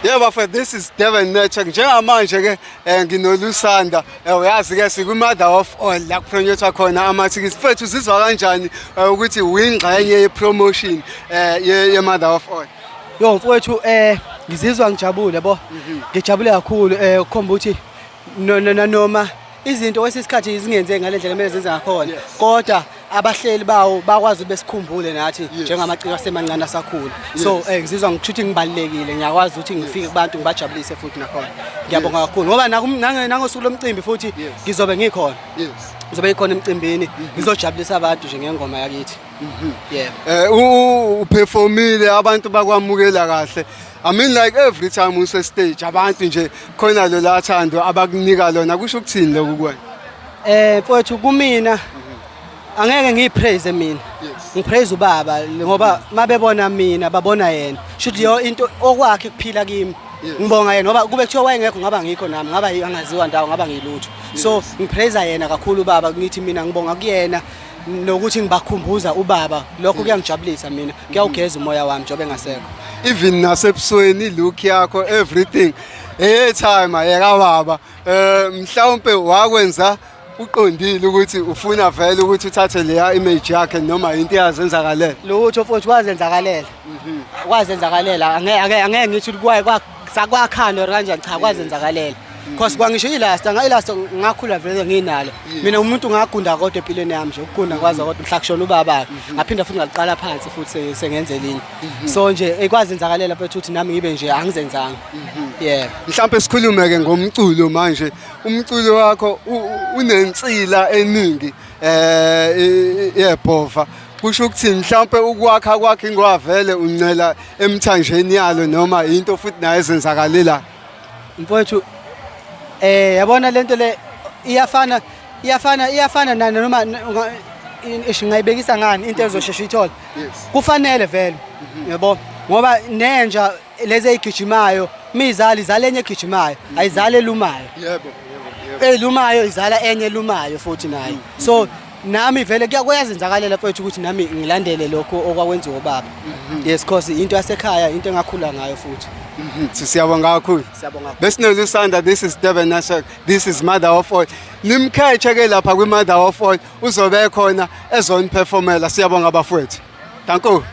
Yeah bafethu, this is Durban Network. Njengamanje ke nginoLusanda. Uyazi ke sikwi Mother of All la kupromotwa khona amathikithi. Mfethu, uzizwa kanjani ukuthi uyingxenye ye promotion ye Mother of All? Yo mfowethu, ngizizwa ngijabule yabo. Ngijabule kakhulu ukukhomba ukuthi no no noma izinto kwesikhathi zingenze ngale ndlela kumele zenze ngakhona. Kodwa abahleli bawo bakwazi besikhumbule nathi njengamaciko asemancane asakhula. So ngizizwa ngisho ngibalekile, ngiyakwazi ukuthi ngifike kubantu ngibajabulise futhi nakhona. Ngiyabonga kakhulu ngoba nangosuku lomcimbi futhi ngizobe ngikhona. Ngizobe ngikhona emcimbini, ngizojabulisa abantu nje ngengoma yakithi. Yebo. Uperformile, abantu bakwamukela kahle. I mean, like every time use stage abantu nje khona lo lathando abakunika lona, kusho ukuthini lokhu kuwena? Mfowethu, kumina angeke ngiyipraise mina. Ngipraise ubaba ngoba mabebona mina babona yena. Shuthi yo into okwakhe kuphila kimi. Ngibonga yena ngoba kube kuthiwa wayengekho ngaba ngikho nami, ngaba angaziwa ndawo, ngaba ngilutho. So ngipraise yena kakhulu ubaba, ngithi mina ngibonga kuyena nokuthi ngibakhumbuza ubaba. Lokho kuyangijabulisa mina. Kuyawugeza umoya wami njengoba engasekho. Even nasebusweni, look yakho, everything time ayeka baba, mhlawumbe wakwenza uqondile ukuthi ufuna vele ukuthi uthathe leya image yakhe noma into eyazenzakalela? Lutho mfowethu, kwazenzakalela. Kwazenzakalela, angeke ngithi kwaye sakwakhanda or kanjani, cha, kwazenzakalela. Cause kwangisho ilasta ngayilasta ngakhula vele nginalo. Mina umuntu ngagunda kodwa empilweni yami nje ukugunda kwaza kodwa mhla kushona ubaba ngaphinda futhi ngaliqala phansi futhi sengenze elinye. So nje ekwazenzakalela mfethu ukuthi nami ngibe nje angizenzanga. Yeah. Mhlawumbe sikhulume ke ngomculo manje. Umculo wakho unensila eningi yebhova. Kusho ukuthi mhlawumbe ukwakha kwakhe ingwavele uncela emthanjeni yalo noma into futhi naye ezenzakalela? Mfowethu, yabona lento le iyafana noma ish ngayibekisa ngani into ezoshesha uyithole. Kufanele vele yabo ngoba nenja lezi ezigijimayo mizali izala enye egijimayo, ayizali elumayo. yebo yebo Elumayo izala enye elumayo futhi nayo. So nami vele kuyazenzakalela mfowethu ukuthi nami ngilandele lokho okwakwenziwa ubaba. Yes, cause into yasekhaya, into engakhula ngayo futhi. Siyabonga kakhulu. Siyabonga. BesinoLusanda, this is Durban Network, this is Mother of All. Nimkhethe ke lapha kwi Mother of All, uzobe khona ezoniperformela. Siyabonga bafowethu. Danko.